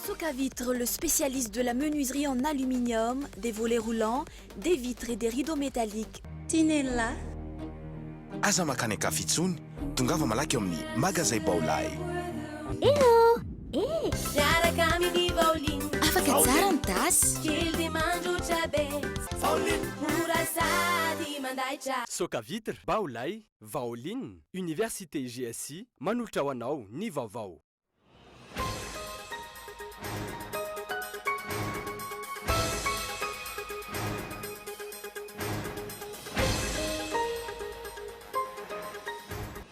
Socavitre, le spécialiste de la menuiserie en aluminium, des volets roulants, des vitres et des rideaux métalliques. Tinella. Aza mankany an-kafa intsony, tongava malaky ao amin'ny Magazay Baolai. Hello! Eh! Miaraka amin'ny Vaoline. Afaka tsara ny tasy. Kely dia mandroatra be. Vaoline. Mora sady mandaitra. Socavitre, Baolai, Vaoline, Université GSI, manolotra ho anao ny vaovao.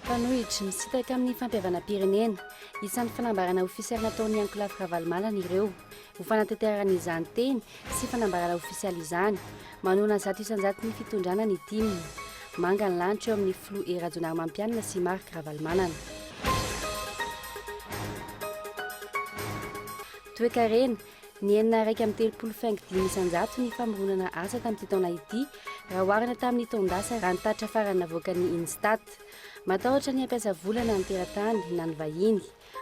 Mpanohitra, misintaka amin'ny fampihavanam-pirenena. Isan'ny fanambarana ofisialy nataon'ny ankolafy Ravalomanana ireo. Ho fanatanterahana izany teny sy fanambarana ofisialy izany, manohana 100% ny fitondrana ny tim. Manga ny lanitra eo amin'ny filoha Hery Rajaonarimampianina sy Marc Ravalomanana. Toekarena, Nihena 31 faingo 5% ny famoronana asa tamin'ity taona ity raha oharina tamin'ny taon-dasa raha ny tatitra farany navoakan'ny Instat. Matahotra ny hampiasa vola na ny teratany na ny vahiny.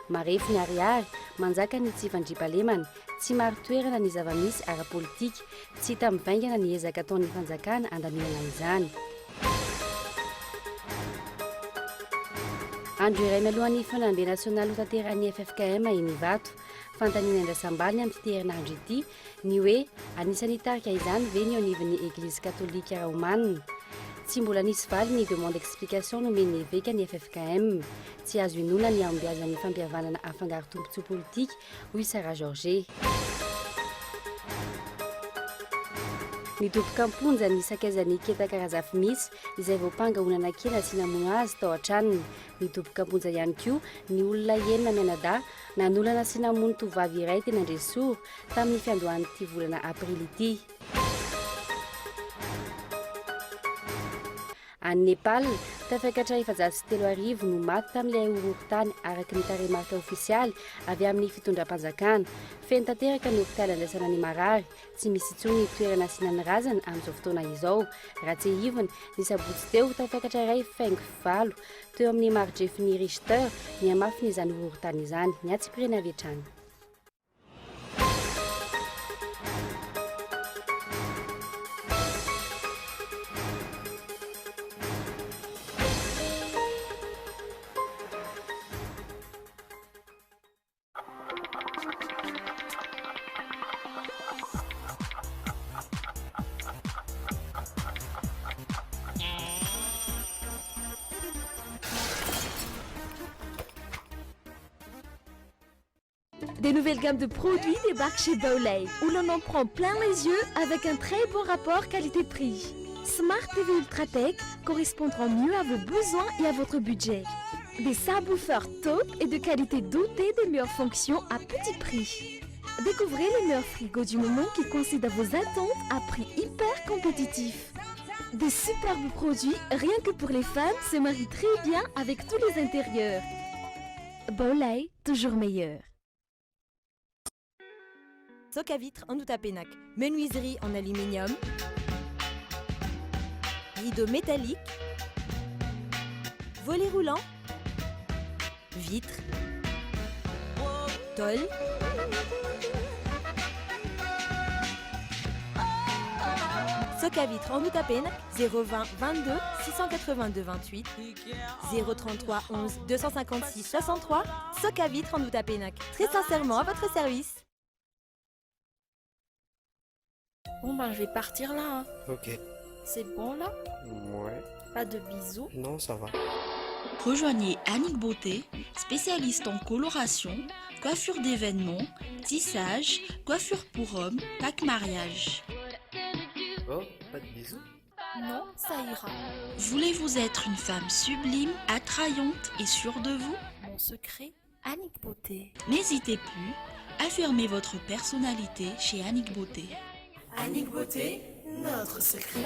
Marefo ny ariary, manjaka ny tsy fandriampahalemana, tsy marin-toerana ny zava-misy ara-politika, tsy hita mivaingana ny ezaka ataon'ny fanjakana handaminana izany. Andro iray mialohan'ny fihaonambe nasionaly hotanterahin'ny ffkm eny Ivato. Fanontaniana andrasam-baliny amin'ity herinandro ity Ny hoe anisan'ny hitarika izany ve ny eo anivon'ny Eglizy Katolika Raomanina? Tsy mbola nisy valiny ny demande d'explication nomen'ny eveka ny ffkm. Tsy azo inoana ny hahombiazan'ny fampihavanana afangaro tombontsoa politika, hoy Sarah Georget. Nidoboka am-ponja ny sakaizan'i Ketaka Razafimisy, izay voampanga ho nanakena sy namono azy tao an-tranony. Nidoboka am-ponja ihany koa ny olona enina mianadahy nanolana sy namono tovovavy iray teny Andresoro, tamin'ny fiandohan'ity volana aprily ity. Any Nepal, tafakatra 3400 no maty tamin'ilay horohorontany araka ny tarehimarika ofisialy avy amin'ny fitondram-panjakana. Feno tanteraka ny hopitaly andraisana ny marary, tsy misy intsony ny toerana asiana ny razana amin'izao fotoana izao. Raha tsiahivina, ny sabotsy teo, tafakatra 1,8 teo amin'ny maridrefin'ny Richter ny hamafin'izany horohorontany izany. Ny antsipiriany avy hatrany. Des nouvelles gammes de produits débarquent chez Baolay, où l'on en prend plein les yeux avec un très bon rapport qualité-prix. Smart TV Ultratech correspondront mieux à vos besoins et à votre budget. Des subwoofers top et de qualité dotée des meilleures fonctions à petit prix. Découvrez les meilleurs frigos du moment qui coïncident à vos attentes à prix hyper compétitif. Des superbes produits, rien que pour les femmes, se marient très bien avec tous les intérieurs. Baolay, toujours meilleur. Socavitre Andohatapenaka, menuiserie en aluminium, rideaux métalliques, volets roulants, vitres, tôle. Socavitre Andohatapenaka, 020 22 682 28, 033 11 256 63. Socavitre Andohatapenaka, très sincèrement à votre service. Bon ben je vais partir là. Hein. Ok. C'est bon là? Ouais. Pas de bisous? Non, ça va. Rejoignez Annick Beauté, spécialiste en coloration, coiffure d'événements, tissage, coiffure pour hommes, pack mariage. Oh, pas de bisous? Non, ça ira. Voulez-vous être une femme sublime, attrayante et sûre de vous? Mon secret, Annick Beauté. N'hésitez plus, affirmez votre personnalité chez Annick Beauté. Annick Beauté, notre secret.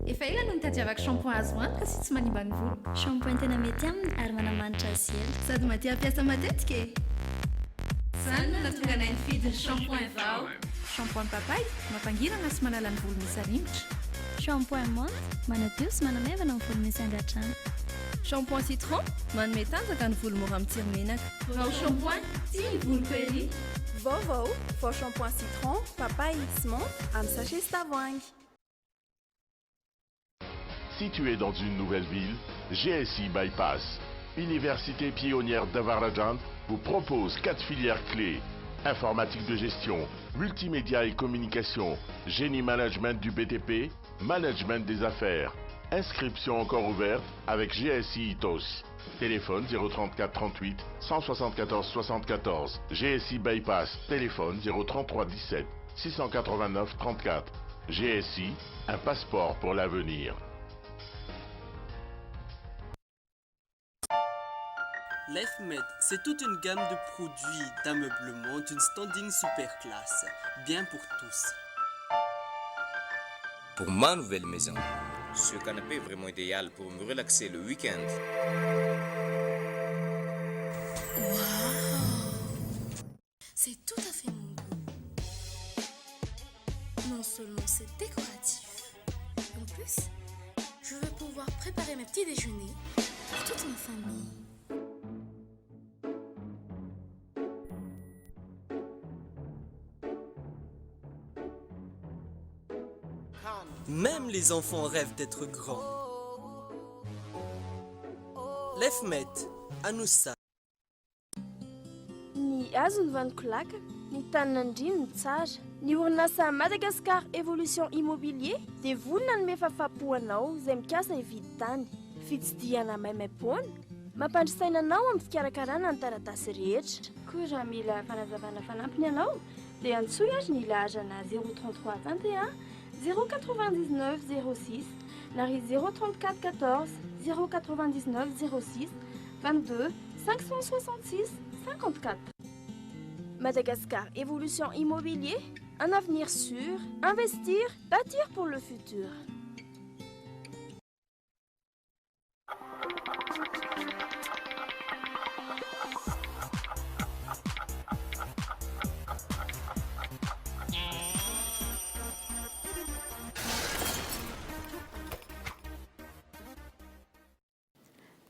Efa ela no nitadiavako shampoing azo antoka sy tsy manimba ny voloko. Shampoing tena mety aminy ary manamanitra azy ela. Sady madio hampiasa matetika e! Izany no nahatonga anay nifidy ny shampoing vao. Shampoing papay, mampangirana sy manala ny volo misy haringotra. Shampoing menthe, manadio sy manamaivana ny volo misy angadrano. Shampoing citron, manome tanjaka ny volo mora mitsiry menaka. Vao shampoing, tia ny voloko ery. Vaovao, vao shampoing citron, papaye sy menthe amin'ny sachet sy tavoahangy. Situé dans une nouvelle ville, GSI Bypass, université pionnière d'Avaradrano, vous propose quatre filières clés. Informatique de gestion, multimédia et communication, génie management du BTP, management des affaires. Inscription encore ouverte avec GSI Ithos. Téléphone 034 38 174 74. GSI Bypass. Téléphone 033 17 689 34. GSI, un passeport pour l'avenir. LifeMed, c'est toute une gamme de produits d'ameublement d'une standing super classe, bien pour tous. Pour ma nouvelle maison, ce canapé est vraiment idéal pour me relaxer le week-end. Waouh! C'est tout à fait mon goût. Non seulement c'est décoratif, en plus, je vais pouvoir préparer mes petits déjeuners pour toute ma famille. Même les enfants rêvent d'être grands. Lefmet, Anoussa. Ny hazo no vanon-kolaka, ny tanin'andriana no tsara. Ny orinasa Madagascar Evolution Immobilier dia vonona hanome fahafahampo anao izay mikasa hividy tany. Fitsidihana maimaimpoana, mampandry saina anao amin'ny fikarakarana ny taratasy rehetra. Koa raha mila fanazavana fanampiny ianao dia antsoy ary ny laharana 033 21 099 06 na ry 034 14 099 06 22 566 54. Madagascar Evolution Immobilier, un avenir sûr, investir, bâtir pour le futur.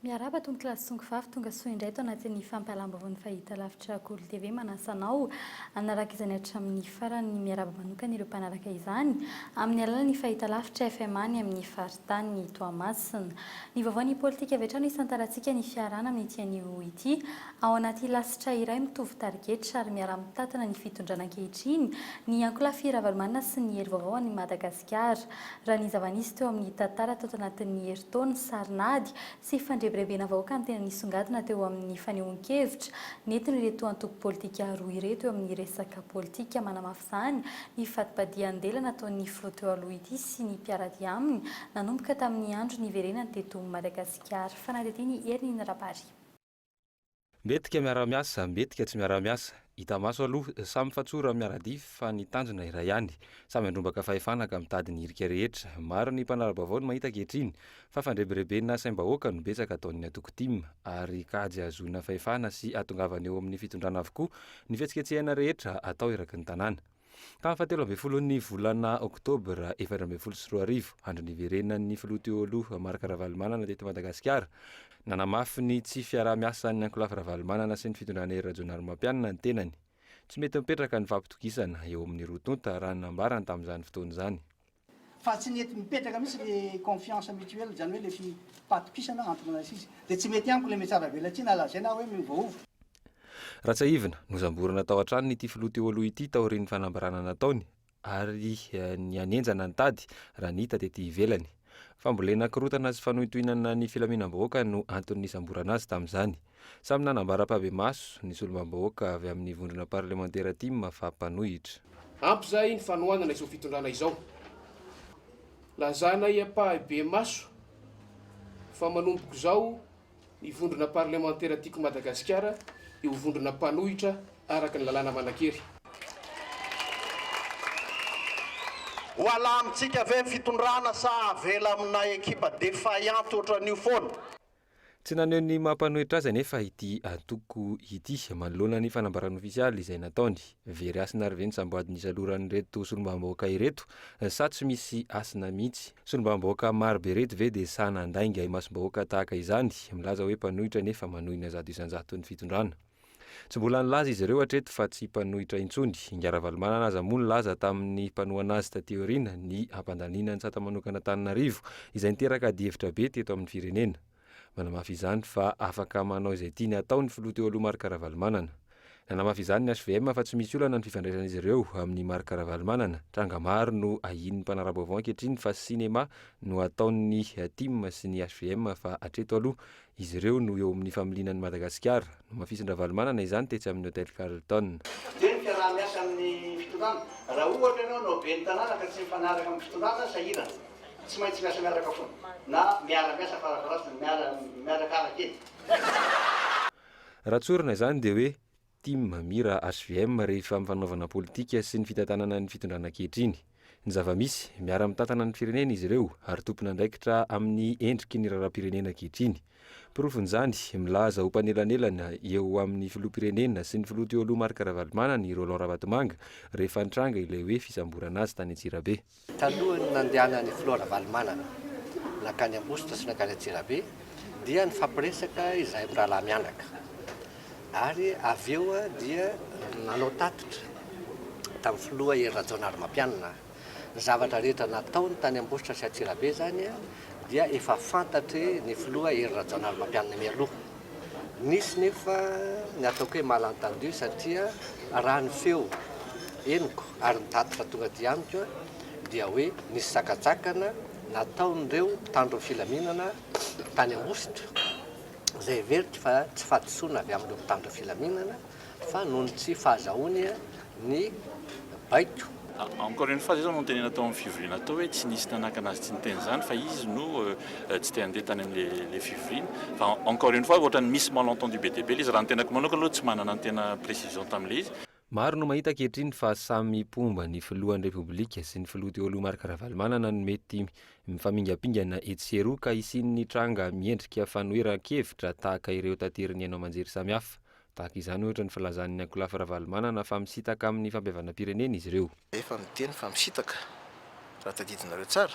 Miarahaba tompokolahy sy tompokovavy, tonga soa indray ato anatin'ny fampahalam-baovaon'ny fahitalavitra Kolo TV. Manasa anao hanaraka izany hatramin'ny farany. Miarahaba manokana ireo mpanaraka izany amin'ny alalan'ny fahitalavitra FMA any amin'ny faritany Toamasina. Ny vaovaon'ny politika avy hatrany hisantarantsika ny fiarahana amin'ity anio ity. Ao anaty lasitra iray mitovy tarigetra ary miara-mitantana ny fitondrana ankehitriny ny ankolafy Ravalomanana sy ny Hery Vaovao an'i Madagasikara. Raha ny zava-nisy teo amin'ny tantara tato anatin'ny herintaona, sarin'ady sy fandrebirebena vahoaka no tena nisongadina teo amin'ny fanehoan-kevitra nentin'ireto antoko politika roa ireto eo amin'ny resaka politika. Manamafy izany ny fadipadian-dela nataon'ny filoha teo aloha ity sy ny mpiara-dia aminy nanomboka tamin'ny andro niverenany teto Madagasikara. Fanadihadian'i Herinina Rabary. Mbetika miara-miasa, mbetika tsy miara-miasa. Hita maso aloha, samy fatsora miara-dia fa ny tanjona iray ihany. Samy handrombaka fahefana ka mitady ny hirika rehetra. Maro ny mpanara-baovao no mahita ankehitriny fa fandrebirebena saim-bahoaka no betsaka ataon'ny antoko tim ary kajy hahazoana fahefana sy hahatongavana eo amin'ny fitondrana avokoa ny fihetsiketsehana rehetra atao eraky ny tanàna. Tamin'ny fahatelo ambin'ny folon'ny volana oktobra 2014, andro niverenan'ny filoha teo aloha Marc Ravalomanana teto Madagasikara, nanamafy ny tsy fiaraha-miasan'ny ankolafy Ravalomanana sy ny fitondrana Hery Rajaonarimampianina ny tenany. Tsy mety mipetraka ny fampitokisana eo amin'ny roa tonta raha ny nambarany tamin'izany fotoana izany. Fa tsy nety mipetraka mihitsy le confiance mutuelle, izany hoe le fifampatokisana entre anay sy izy. Dia tsy mety amiko le mihatsaravelatsihy na lazaina aho hoe miovaova. Raha tsiahivina, nosamborina tao an-tranony ity filoha teo aloha ity taorian'ny fanambarana nataony ary nihanenjana ny tady raha ny hita tety ivelany. Fambolena korontana sy fanohintohinana ny filaminam-bahoaka no antony nisamborana azy tamin'izany. Samy nanambara ampahibemaso ny solombavambahoaka avy amin'ny vondrona parlemantera tim fa mpanohitra. Ampy izay ny fanohanana izao fitondrana izao. Lazanay ampahibemaso fa manomboka izao ny vondrona parlemantera Tiako Madagasikara dia ho vondrona mpanohitra araka ny lalàna manan-kery. Ho alamintsika ve ny fitondrana sa avela amina ekipa defaillante ohatran'io foana? Tsy naneho ny maha mpanohitra azy anefa ity antoko ity manoloana ny fanambarana ofisialy izay nataony. Very hasina ary ve ny samboady nisaloran'ireto solombavambahoaka ireto sa tsy misy hasina mihitsy? Solombavambahoaka maro be ireto ve dia sahy nandainga imasom-bahoaka tahaka izany? Milaza hoe mpanohitra nefa manohina 100% ny fitondrana. Tsy mbola nilaza izy ireo hatreto fa tsy mpanohitra intsony. Ingahy Ravalomanana aza moa nilaza tamin'ny mpanohana azy taty aoriana ny hampandaniana ny sata manokana Antananarivo izay niteraka adihevitra be teto amin'ny firenena. Manamafy izany fa afaka manao izay tiany hatao ny filoha teo aloha Marc Ravalomanana. Nanamafy izany ny hvm fa tsy misy olana ny fifandraisan'izy ireo amin'i Marc Ravalomanana. Tranga maro no ahian'ny mpanara-baovao ankehitriny fa sinema no ataon'ny tim sy ny hvm fa hatreto aloha Izy ireo no eo amin'ny familiana an'i Madagasikara. Nomafisin-dRavalomanana izany tetsy amin'ny Hotel Carlton. Dia ny fiaraha-miasa amin'ny fitondrana. Raha ohatra ianao no ben'ny tanàna ka tsy mifanaraka amin'ny fitondrana, sahirana. Tsy maintsy miasa miaraka foana. Na miara-miasa farafaharatsiny, miara, miaraka kely. Raha tsorina izany dia hoe Tim, Mira, hvm rehefa amin'ny fanaovana politika sy ny fitantanana ny fitondrana ankehitriny. Ny zava-misy, miara-mitantana ny firenena izy ireo ary tompon'andraikitra amin'ny endriky ny raharaham-pirenena ankehitriny. Porofon'izany, milaza ho mpanelanelana eo amin'ny filoham-pirenena sy ny filoha teo aloha Marc Ravalomanana i Roland Ravatomanga rehefa nitranga ilay hoe fisamborana azy tany Antsirabe. Talohan'ny nandehanan'ny filoha Ravalomanana nankany Ambositra sy nankany Antsirabe dia nifampiresaka izahay mirahalahy mianaka ary avy eo dia nanao tatitra tamin'ny filoha Hery Rajaonarimampianina aho. Ny zavatra rehetra nataony tany Ambositra sy Antsirabe izany dia efa fantatry ny filoha Hery Rajaonarimampianina mialoha. Nisy nefa ny ataoko hoe malentendu satria raha ny feo henoko ary ny tatitra tonga aty amiko dia hoe nisy sakantsakana nataon'ireo mpitandro ny filaminana tany Ambositra izay heveriko fa tsy fahadisoana avy amin'ireo mpitandro ny filaminana fa noho ny tsy fahazahoany ny baiko. Encore une fois, zay zao no notenenina tao amin'ny fivoriana tao hoe tsy nisy nanakana azy tsy niteny izany fa izy no tsy te handeha tany amin'le fivoriana. Fa encore une fois ohatran'ny misy malentendu be dia be le izy. Raha ny tenako manokana aloha tsy manana ny tena précision tamin'le izy. Maro no mahita ankehitriny fa samy mpomba ny filohan'ny Repoblika sy ny filoha teo aloha Marc Ravalomanana no mety mifamingampingana etsy sy eroa ka hisian'ny tranga miendrika fanoheran-kevitra tahaka ireo taterin'ny haino aman-jery samihafa. Tahaka izany ohatra ny filazan'ny ankolafy Ravalomanana fa misintaka amin'ny fampihavanam-pirenena izy ireo. Efa miteny fa misintaka raha tadidinareo tsara.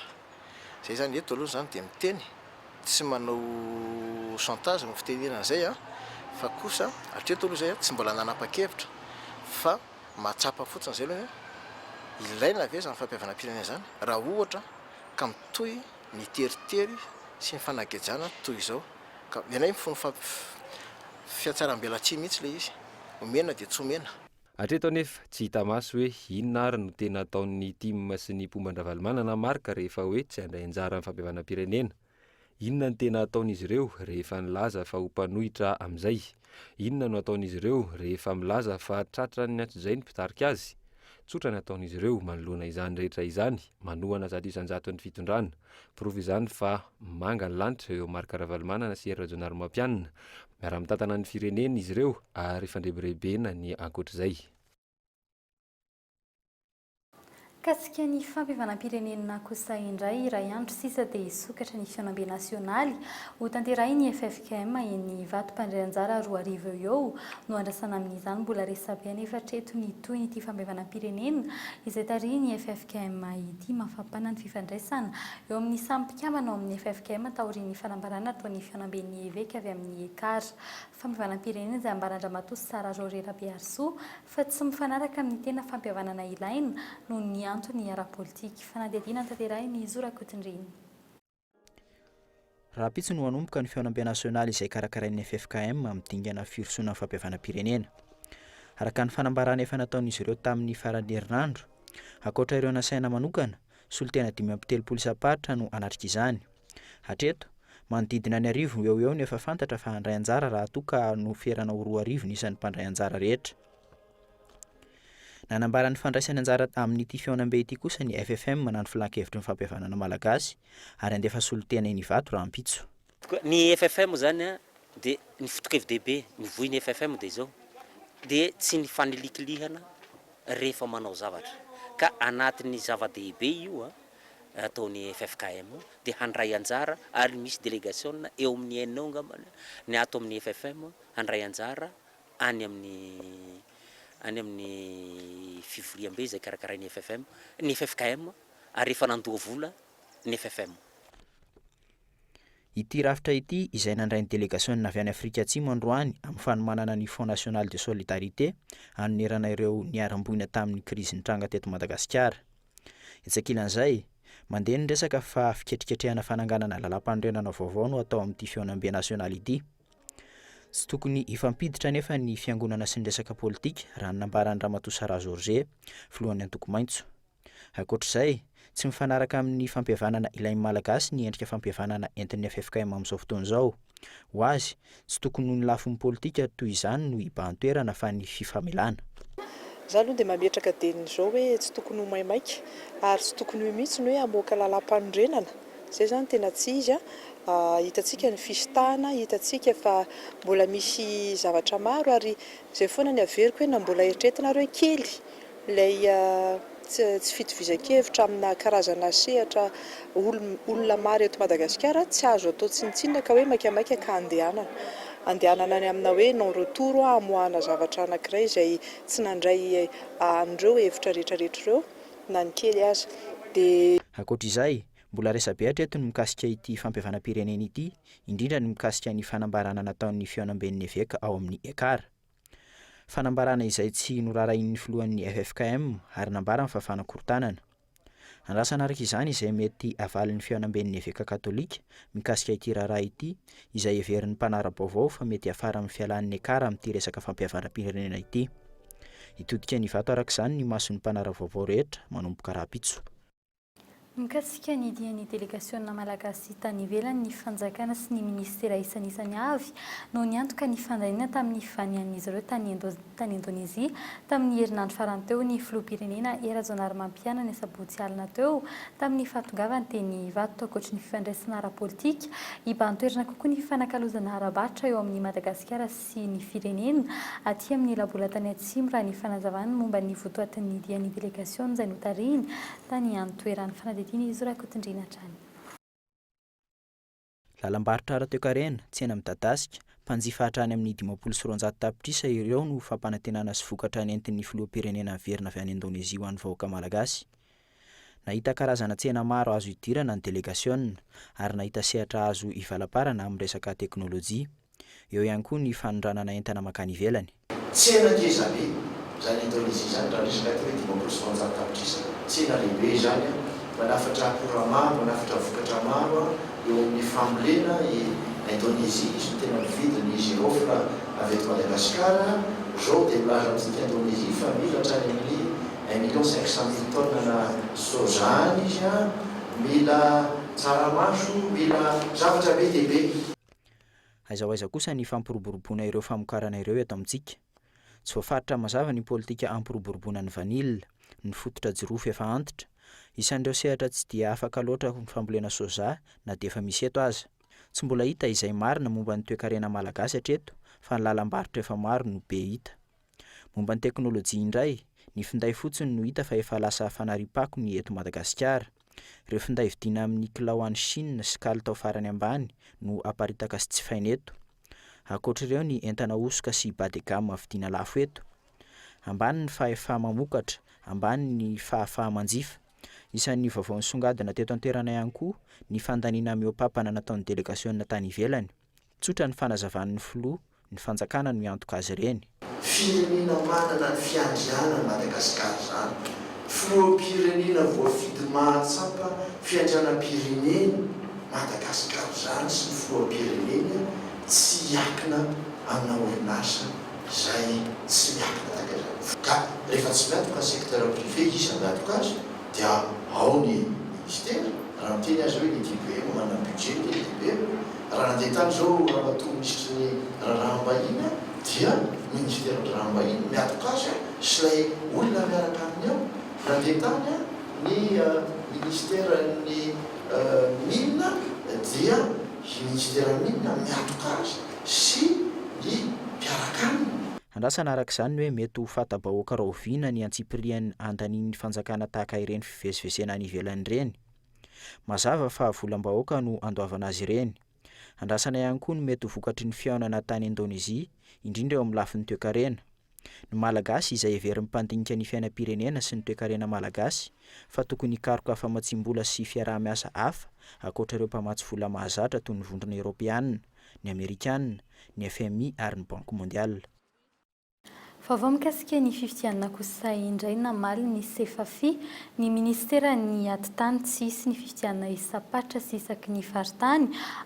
Zay zany eto aloha zany dia miteny, tsy manao chantage no fitenenana an'izay an, fa kosa hatreto aloha zay tsy mbola nanapa-kevitra fa mahatsapa fotsiny zay aloha hoe ilaina ve zany fampihavanam-pirenena zany raha ohatra ka mitohy ny teritery sy ny fanagejana toy izao. Ka ny anay mifono fihatsarambelatsihy mihitsy ilay izy, omena dia tsy omena. Hatreto anefa, tsy hita maso hoe inona ary no tena ataon'ny tim sy ny mpomba an-dRavalomanana Marc rehefa hoe tsy handray anjara amin'ny fampihavanam-pirenena. Inona no tena ataon'izy ireo rehefa nilaza fa ho mpanohitra amin'izay? Inona no ataon'izy ireo rehefa milaza fa tratran'ny antsojay ny mpitarika azy? Tsotra ny ataon'izy ireo manoloana izany rehetra izany, manohana 100% ny fitondrana. Porofo izany fa manga ny lanitra eo Marc Ravalomanana sy Hery Rajaonarimampianina. Miara-mitantana ny firenena izy ireo ary fandrebirebena ny ankoatr'izay. Mikasika ny fampihavanam-pirenena kosa indray, iray andro sisa dia hisokatra ny fihaonambe nasionaly hotanterahin'ny ffkm eny Ivato. Mpandray anjara 2000 eo ho eo no andrasana amin'izany. Mbola resabe anefa hatreto ny tohin'ity fampihavanam-pirenena izay tarihin'ny ffkm ity. Mafampana ny fifandraisana eo amin'ny samy mpikambana ao amin'ny ffkm taorian'ny fanambarana nataon'ny fihaonamben'ny eveka avy amin'ny Ekar. Fampihavanam-pirenena izay ambaran-dRamatoa Sarah Roré Rabeharisoa fa tsy mifanaraka amin'ny tena fampihavanana ilaina noho ny antony ara-politika. Fanadihadiana tanterahin'i Zo Rakotondreny. Rahampitso no hanomboka ny fihaonambe nasionaly izay karakarain'ny ffkm amin'ny dingana firosoana amin'ny fampihavanam-pirenena. Araka ny fanambarana efa nataon'izy ireo tamin'ny faran'ny herinandro, ankoatra ireo nasaina manokana, solontena 35 isam-paritra no hanatrika izany. Hatreto, manodidina ny arivo eo ho eo no efa fantatra fa handray anjara raha toa ka noferana ho 2000 ny isan'ny mpandray anjara rehetra. Nanambara ny fandraisany anjara amin'ity fihaonambe ity kosa ny FFM na ny Filankevitry ny Fampihavanana Malagasy ary handefa solontena eny Ivato rahampitso. Ny FFM izany dia ny foto-kevi-dehibe mivoy ny FFM dia izao, dia tsy ny fanilikilihana rehefa manao zavatra ka anatin'ny zava-dehibe io. ataon'ny ffkm dia handray anjara ary misy delegasiona eo amin'ny enina eo angambany ny ato amin'ny ffm handray anjara any amin'ny any amin'ny fivoriambe izay karakarain'ny ffm ny ffkm ary efa nandoa vola ny ffm. Ity rafitra ity izay nandray ny delegasiona avy any Afrika Atsimo androany amin'ny fanomanana ny Fonds National de Solidarité hanonerana ireo niharam-boina tamin'ny krizy nitranga teto Madagasikara. Etsy ankilan'izay, mandeha ny resaka fa fiketriketrehana fananganana lalàmpanorenana vaovao no atao amin'ity fihaonambe nasionaly ity. Tsy tokony hifampiditra anefa ny fiangonana sy ny resaka politika, raha ny nambaran'i Ramatoa Sarah Georget, filohan'ny antoko Maitso. Ankoatra izay, tsy mifanaraka amin'ny fampihavanana ilain'ny Malagasy ny endrika fampihavanana entin'ny ffkm amin'izao fotoana izao. Ho azy, tsy tokony ho ny lafiny politika toy izany no hibahan-toerana fa ny fifamelana. Izaho aloha dia mametraka dien'izao hoe tsy tokony ho maimaika ary tsy tokony ho mihitsy ny hoe hamoaka lalàmpanorenana. Izay izany tena tsy izy. Hitantsika ny fisintahana, hitantsika fa mbola misy zavatra maro ary izay foana ny averiko hoe na mbola eritreretina ary hoe kely Ilay tsy fitovizan-kevitra amina karazana sehatra olona maro eto Madagasikara tsy azo atao tsinontsinona ka hoe maikamaika ka andehanana. Andehanana any amina hoe non retour hamoahana zavatra anankiray izay tsy nandray an'ireo hevitra rehetrarehetra ireo na ny kely aza. Dia. Ankoatra izay, mbola resabe hatreto ny mikasika ity fampihavanam-pirenena ity, indrindra ny mikasika ny fanambarana nataon'ny fihaonamben'ny eveka ao amin'ny Ekar. Fanambarana izay tsy norarahin'ny filohan'ny ffkm ary nambarany fa fanakorontanana. Andrasana araka izany izay mety havalin'ny fihaonamben'ny eveka katolika mikasika ity raharaha ity izay heverin'ny mpanara-baovao fa mety hiafara amin'ny fialan'ny Ekar amin'ity resaka fampihavanam-pirenena ity. Hitodika any Ivato araka izany ny mason'ny mpanara-vaovao rehetra manomboka rahampitso. Mikasika ny dian'ny delegasiona malagasy tany ivelany, ny fanjakana sy ny minisitera isanisany avy no niantoka ny fandaniana tamin'ny fivanian'izy ireo tany tany Indonezia tamin'ny herinandro farany teo ny filoham-pirenena Hery Rajaonarimampianina ny asabotsy alina teo tamin'ny fahatongavany teny Ivato. Ankoatry ny fifandraisana ara-politika, hibahan-toerana kokoa ny fifanakalozana ara-barotra eo amin'i Madagasikara sy ny firenena aty amin'ny labolatany atsimo raha ny fanazavany momba ny votoatin'ny dian'ny delegasiona izay notarihiny tany an-toerana. Fanadihadiana izy Rakotondriana hatrany. Lalam-barotra ara-toekarena, tsena midadasika, mpanjifa hatrany amin'ny 250 tapitrisa ireo no fampanantenana sy vokatra nentin'ny filoham-pirenena niverina avy any Indonezia ho an'ny vahoaka malagasy. Nahita karazana tsena maro azo idirana ny delegasiona ary nahita sehatra azo hivalamparana amin'ny resaka teknolojia. Eo ihany koa ny fanondranana entana mankany ivelany. Tsena ngeza be izany Indonesia izany raha resaka aty hoe 250 tapitrisa, tsena lehibe izany an, manafatra akora maro, manafatra vokatra maro an, eo amin'ny fambolena i Indonesia, izy no tena mividy ny girofle avy eto Madagasikara, izao dia milaza amintsika Indonesia fa mila hatrany amin'ny un million cinq cent mille tonnes ana soja any izy an, mila tsaramaso, mila zavatra be dia be. Aiza ho aiza kosa ny fampiroboroboana ireo famokarana ireo eto amintsika? Tsy voafaritra mazava ny politika hampiroboroboana ny vanila, ny fototra jirofo efa antitra. Isan'ireo sehatra tsy dia afaka loatra ny fambolena soja na dia efa misy eto aza. Tsy mbola hita izay marina momba ny toekarena malagasy hatreto fa ny lalam-barotra efa maro no be hita. Momba ny teknolojia indray, ny finday fotsiny no hita fa efa lasa fanariam-pako ny eto Madagasikara. Ireo finday vidiana amin'ny kilao any Chine sy kalitao farany ambany no aparitaka sy jifaina eto. Ankoatra ireo ny entana hosoka sy bas de gamme vidiana lafo eto. Ambany ny fahefa-mamokatra, ambany ny fahafaha-manjifa. Isan'ny vaovao nisongadina teto an-toerana ihany koa ny fandaniana mihoa-pampana nataon'ny delegasiona tany ivelany. Tsotra ny fanazavan'ny filoha, ny fanjakana no miantoka azy ireny. Firenena manana ny fiandrianany Madagascar izany. Filoham-pirenena voafidy mahatsapa fiandrianam-pirenena Madagascar izany sy ny filoham-pireneny tsy hiakina amina orinasa izay tsy miakina tahaka izany. Ka rehefa tsy miantoka ny secteur privé iza miantoka azy dia ao ny ministera, raha miteny aza hoe ny DPM manana budget ny DPM. Raha nandeha tany izao ramatoa minisitry ny raharaham-bahiny dia ny minisiteran'ny raharaham-bahiny miatoka azy sy ilay olona miaraka aminy ao. Nandeha tany ny minisiteran'ny mines dia ny minisiteran'ny mines miatoka azy sy ny mpiaraka aminy. Andrasana araka izany ny hoe mety ho fanta-bahoaka rahoviana ny antsipiriany handanian'ny fanjakana tahaka ireny fivezivezena any ivelany ireny. Mazava fa volam-bahoaka no andoavana azy ireny. Andrasana ihany koa ny mety ho vokatry ny fihaonana tany Indonezia, indrindra eo amin'ny lafiny toekarena. Ny Malagasy izay heverin'ny mpandinika ny fiainam-pirenena sy ny toekarena malagasy fa tokony hikaroka famatsiam-bola sy fiaraha-miasa hafa ankoatra ireo mpamatsy vola mahazatra toy ny Vondrona Eoropeanina, ny Amerikanina, ny FMI ary ny Banky Mondiale. Vaovao mikasika ny fifidianana kosa indray namaly ny Sefafi, ny minisiteran'ny Atitany tsy hisy ny fifidianana isam-paritra sy isaky ny faritany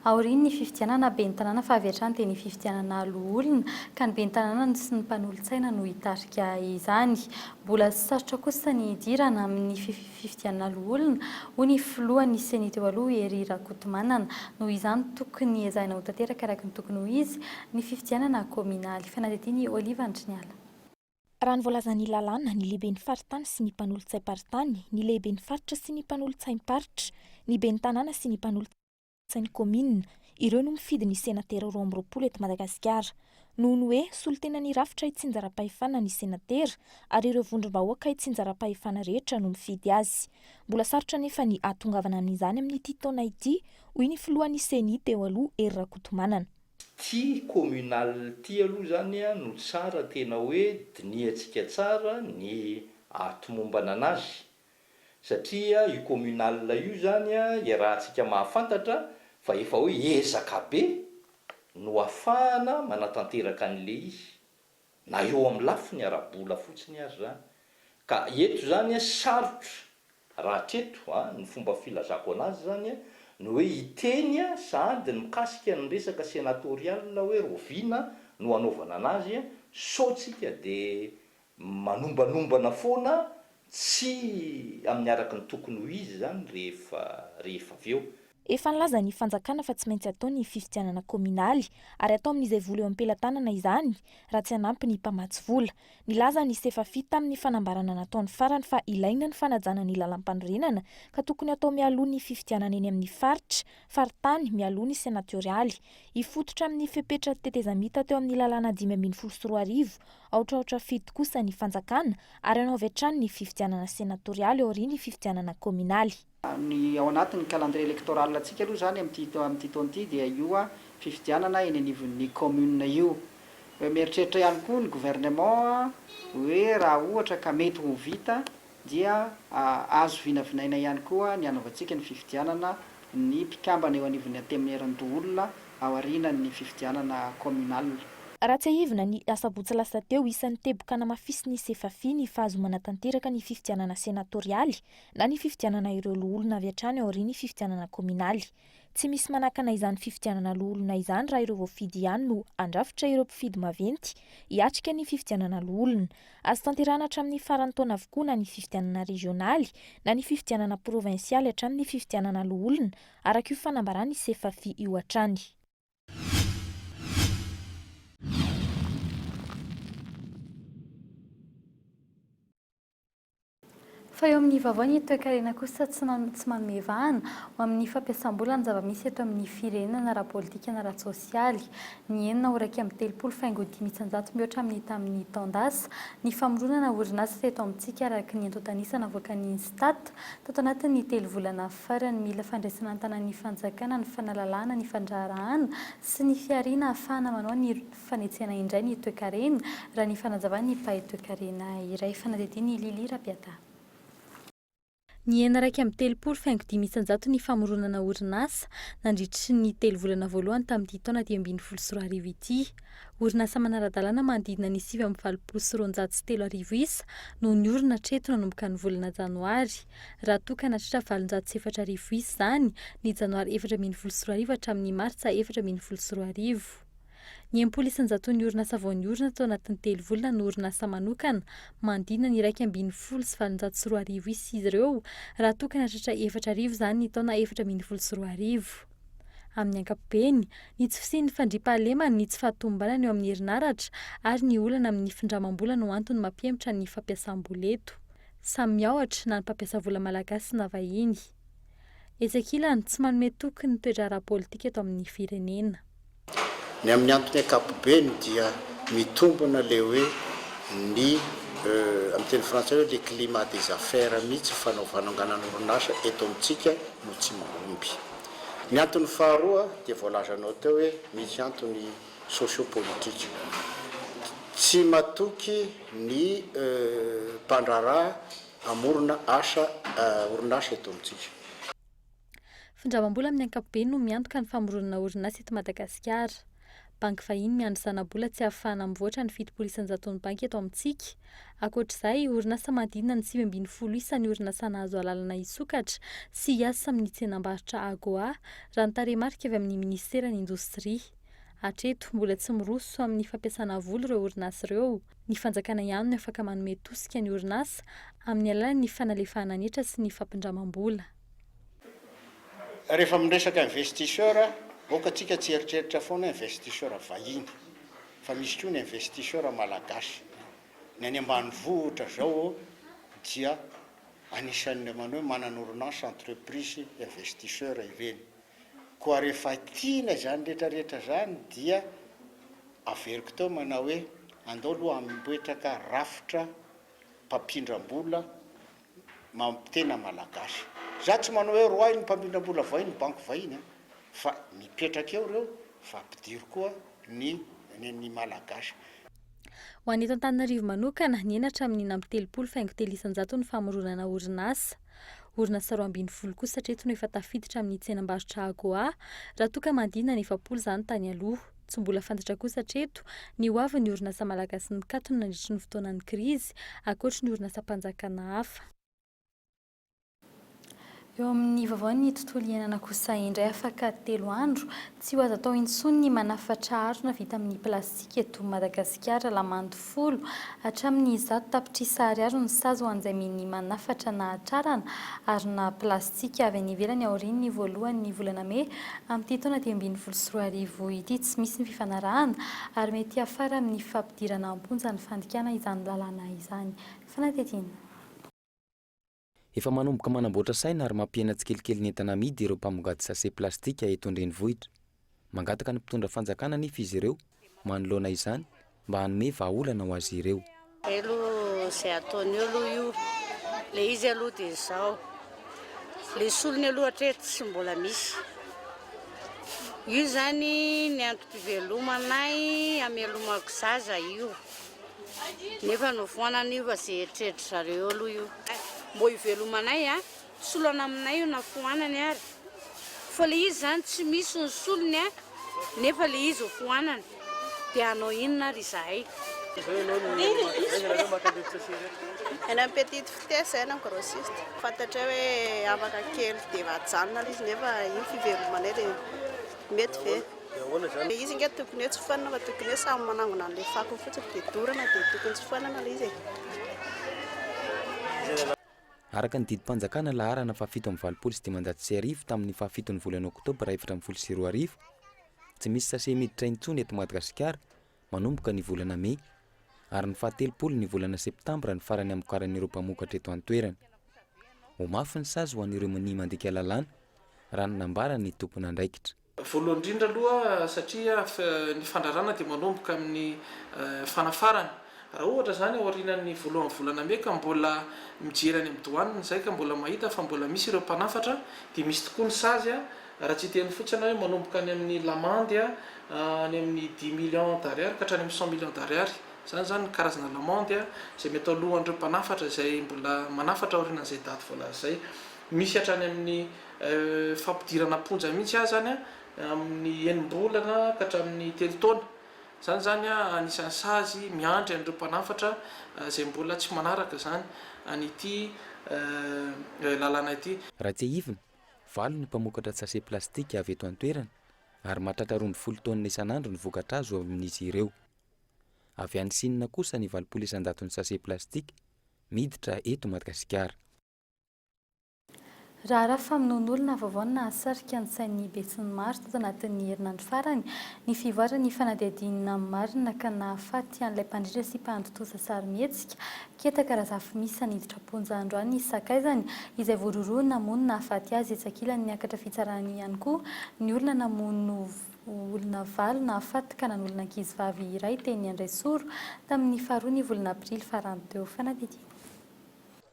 aorian'ny fifidianana ben'ny tanàna fa avy hatrany dia ny fifidianana loholona ka ny ben'ny tanàna sy ny mpanolotsaina no hitarika izany. Mbola sarotra kosa ny hidirana amin'ny fifidianana loholona, hoy ny filohan'ny Ceni teo aloha, Hery Rakotomanana. Noho izany, tokony ezahina ho tanteraka araka ny tokony ho izy ny fifidianana kaominaly. Fanadihadian'i Oliva Andriniala. Raha ny voalazan'ny lalàna, ny lehiben'ny faritany sy ny mpanolotsaim-paritany, ny lehiben'ny faritra sy ny mpanolotsaim-paritra, ny ben'ny tanàna sy ny mpanolotsain'ny kaominina, ireo no mifidy ny senatera 22 eto Madagasikara. Noho ny hoe solontenan'ny rafitra itsinjaram-pahefana ny senatera ary ireo vondrom-bahoaka itsinjaram-pahefana rehetra no mifidy azy. Mbola sarotra anefa ny hahatongavana amin'izany amin'ity taona ity, hoy ny filohan'ny Ceni teo aloha, Hery Rakotomanana. Ty communal ty aloha zany no tsara tena hoe dinihantsika tsara ny ahatomombana anazy satria io communal io zany iarahantsika mahafantatra fa efa hoe ezaka be no afahana manatanteraka an'le izy na eo amin'ny lafiny ara-bola fotsiny ary zany ka eto zany sarotra raha hatreto a ny fomba filazako anazy zany ny hoe hiteny sahady ny mikasika ny resaka senatorial hoe rahoviana no hanaovana anazy sao tsika de Manombanombana foana tsy amin'ny araka ny tokony ho izy izany rehefa rehefa avy eo. Efa nilaza ny fanjakana fa tsy maintsy atao ny fifidianana kaominaly ary atao amin'izay vola eo am-pelatanana izany raha tsy hanampy ny mpamatsy vola. Nilaza ny Sefafi tamin'ny fanambarana nataony farany fa ilaina ny fanajana ny lalampanorenana ka tokony atao mialoha ny fifidianana eny amin'ny faritra, faritany, mialoha ny senatiorialy. Hifototra amin'ny fepetra tetezamita teo amin'ny lalàna 2015 Aotraotra fito kosa ny fanjakana ary hanao avy hatrany ny fifidianana senatorialy aorian'ny fifidianana kaominaly. Ny ao anatin'ny calendrier électoral antsika aloha izany amin'ity amin'ity taona ity dia io fifidianana eny anivon'ny commune io. Mieritreritra ihany koa ny gouvernement hoe raha ohatra ka mety ho vita dia azo vinavinaina ihany koa ny hanaovantsika ny fifidianana ny mpikambana eo anivon'ny Antenimierandoholona aorianan'ny fifidianana communal. Raha tsiahivina, ny asabotsy lasa teo, isan'ny teboka namafisin'ny Sefafi ny fahazoa-manatanteraka ny fifidianana senatorialy na ny fifidianana ireo loholona avy hatrany aorian'ny fifidianana kaominaly. Tsy misy manakana izany fifidianana loholona izany raha ireo voafidy ihany no handrafitra ireo mpifidy maventy hiatrika ny fifidianana loholona. Azo tanterahana hatramin'ny faran'ny taona avokoa na ny fifidianana rezionaly na ny fifidianana provinsialy hatramin'ny fifidianana loholona, araka io fanambaran'ny Sefafi io hatrany. Fa eo amin'ny vaovao ny toekarena kosa tsy tsy manome vahana ho amin'ny fampiasam-bola ny zava-misy eto amin'ny firenena na ara-politika na ara-tsosialy. Nihena ho 31 faingo 105 mihoatra amin'ny tamin'ny taon-dasa ny famoronana orinasa teto amintsika araka ny antontan'isa navoakan'ny Instat tato anatin'ny telo volana farany. Mila fandraisana an-tanan'ny fanjakana ny fanalalahana ny fandraharahana sy ny fihariana ahafahana manao ny fanetsehana indray ny toekarena, raha ny fanazavan'ny mpahay toekarena iray. Fanadihadian'i Lily Rabiata. Nihena 31 faingo 5% ny famoronana orinasa nandritry ny telo volana voalohany tamin'ity taona 2015 ity. Orinasa manara-dalàna manodidina ny 289 isa no niorina hatreto nanomboka ny volana janoary, raha toa ka nahatratra 804 isa izany ny janoary 2014 hatramin'ny martsa 2014. Ny 60 isan-jaton'ny orinasa vao niorina tao anatin'ny telo volana no orinasa manokana, manodidina ny 2011 isa izy ireo, raha toa ka nahatratra 4000 izany ny taona 2014. Amin'ny ankapobeny, ny tsy fisian'ny fandriampahalemana, ny tsy fahatomombanana eo amin'ny herinaratra ary ny olana amin'ny findramam-bola no antony mampihemotra ny fampiasam-bola eto. Samy miahotra na ny mpampiasa vola malagasy na vahiny. Etsy ankilany, tsy manome toky ny toe-draharaha politika eto amin'ny firenena. Ny amin'ny antony ankapobeny dia mitombina ilay hoe ny Amin'ny teny frantsay hoe le climat des affaires mihitsy fananganana orinasa eto amintsika no tsy mahomby. Ny antony faharoa dia voalazanao teo hoe misy antony socio-politique. Tsy matoky ny mpandraharaha hamorona asa orinasa eto amintsika. Findramam-bola amin'ny ankapobeny no miantoka ny famoronana orinasa eto Madagasikara. Banky vahiny miandry zana-bola tsy ahafahana mivoatra ny 70 isan-jaton'ny banky eto amintsika. Ankoatra izay, orinasa manodidina ny 19 isa ny orinasa nahazo alalana hisokatra sy hiasa amin'ny tsenam-barotra Agoa, raha ny tarehimarika avy amin'ny minisiteran'ny Indostria. Hatreto, mbola tsy miroso amin'ny fampiasana vola ireo orinasa ireo. Ny fanjakana ihany no afaka manome tosika ny orinasa amin'ny alalan'ny fanalefahana ny hetra sy ny fampindramam-bola. Rehefa miresaka investisseur, aoka tsika tsy hieritreritra foana investisseur vahiny, fa misy koa ny investisseur malagasy. Ny any ambanivohitra zao dia anisan'ny manao hoe manana orinasa, entreprise, investisseur ireny. Koa rehefa tiana izany rehetra rehetra izany dia averiko teo manao hoe andao aloha hametraka rafitra mpampindram-bola mampitena malagasy. Za tsy manao hoe roahy ny mpampindram-bola vahiny, banky vahiny an, fa mipetraka eo ireo fa ampidiro koa ny ny malagasy. Ho an'ny eto Antananarivo manokana, nihena hatramin'ny 36 faingo 3% ny famoronana orinasa. Orinasa 12 kosa hatreto no efa tafiditra amin'ny tsenam-barotra Agoa, raha toa ka manodidina ny 40 izany tany aloha. Tsy mbola fantatra kosa hatreto ny ho avin'ny orinasa malagasy nikatona nandritry ny fotoanan'ny krizy, ankoatry ny orinasam-panjakana hafa. Eo amin'ny vaovaon'ny tontolo iainana kosa indray, afaka telo andro, tsy ho azo atao intsony ny manafatra harona vita amin'ny plastika eto Madagasikara. Lamandy folo hatramin'ny 100 tapitrisa ariary no sazy ho an'izay minia manafatra nahatrarana harona plastika avy any ivelany aorian'ny voalohan'ny volana mey Amin'ity taona 2015 ity, tsy misy ny fifanarahana ary mety hiafara amin'ny fampidirana am-ponja ny fandikana izany lalàna izany. Fanadihadiana. Efa manomboka manamboatra saina ary mampihena tsikelikely ny entana amidy ireo mpamongady sachet plastika eto an-drenivohitra. Mangataka ny mpitondra fanjakana anefa izy ireo manoloana izany mba hanome vahaolana ho azy ireo. Zay aloha izay ataony eo aloha io. Le izy aloha dia izao, le solony aloha hatreto tsy mbola misy. Io izany ny antom-pivelomanay hamelomako zaza io. Nefa nofoanana io fa izay eritreritry zareo eo aloha io. Mbô hivelomanay a. Solana aminay io na foanany ary. Fa le izy zany tsy misy ny solony a, nefa le izy ho foanany. Dia hanao inona ary izahay? Any amin'ny petite vitesse zay na grossiste. Fantatray hoe afaka kely dia efa ajanona ilay izy nefa iny fivelomanay dia mety ve? Ilay izy ange tokony hoe tsy foanana fa tokony hoe samy manangona an'ilay fakony fotsiny dia dorana dia tokony tsy foanana ilay izy e. Araka ny didim-panjakana laharana faha-1587 tamin'ny fahafiton'ny volana oktobra 2014, tsy misy sachet miditra intsony eto Madagasikara manomboka ny volana mey, ary ny fahatelopolo ny volana septambra ny farany hamokaran'ireo mpamokatra eto an-toerana. Ho mafy ny sazy ho an'ireo minia mandika lalàna, raha ny nambaran'ny tompon'andraikitra. Voalohany indrindra aloha satria ny fandrarana dia manomboka amin'ny fanafarana. Raha ohatra izany aorianan'ny voalohan'ny volana mey ka mbola mijery any amin'ny douane izay ka mbola mahita fa mbola misy ireo mpanafatra dia misy tokoa ny sazy raha tsy hiteny fotsiny aho hoe manomboka any amin'ny lamandy any amin'ny dix millions d'ariary ka hatrany amin'ny cent millions d'ariary. Izany izany ny karazana lamandy izay mety alohan'ireo mpanafatra izay mbola manafatra aorianan'izay daty voalaza izay. Misy hatrany amin'ny fampidirana am-ponja mihitsy aza any amin'ny enim-bolana ka hatramin'ny telo taona. Izany izany anisan'ny sazy miandry an'ireo mpanafatra izay mbola tsy manaraka izany an'ity lalàna ity. Raha tsiahivina, valo ny mpamokatra sachet plastika avy eto an-toerana ary mahatratra 12 taonina isan'andro ny vokatra azo amin'izy ireo. Avy any Sina kosa ny 80 isan-jaton'ny sachet plastika miditra eto Madagasikara. Raharaha famonoan'olona vaovao no nahasarika ny sain'ny besinimaro tato anatin'ny herinandro farany ny fivoaran'ny fanadihadiana marina ka nahafaty an'ilay mpandrindra sy mpahantontosa sarimihetsika Ketaka Razafimisa niditra am-ponja androany ny sakaizany izay voarohirohy namono nahafaty azy etsy ankilany niakatra fitsarana ihany koa ny olona namono. Olona valo nahafaty ka nanolona ankizivavy iray teny Andraisoro tamin'ny faharoa ny volana aprily farany teo. Fanadihadiana.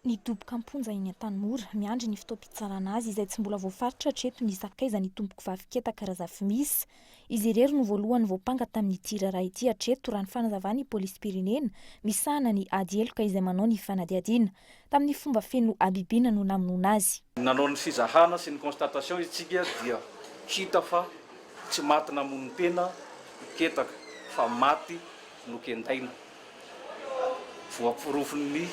Nidoboka am-ponja eny Antanimora, miandry ny fotoam-pitsarana azy izay tsy mbola voafaritra hatreto ny sakaizan'ny tompokovavy Ketaka Razafimisa. Izy irery no voalohany voampanga tamin'ity raharaha ity hatreto raha ny fanazavan'ny polisim-pirenena misahana ny ady heloka izay manao ny fanadihadiana. Tamin'ny fomba feno habibiana no namonoana azy. Nanao ny fizahana sy ny constatation isika dia hita fa tsy maty namono tena i Ketaka fa maty nokendaina. Voaporofon'ny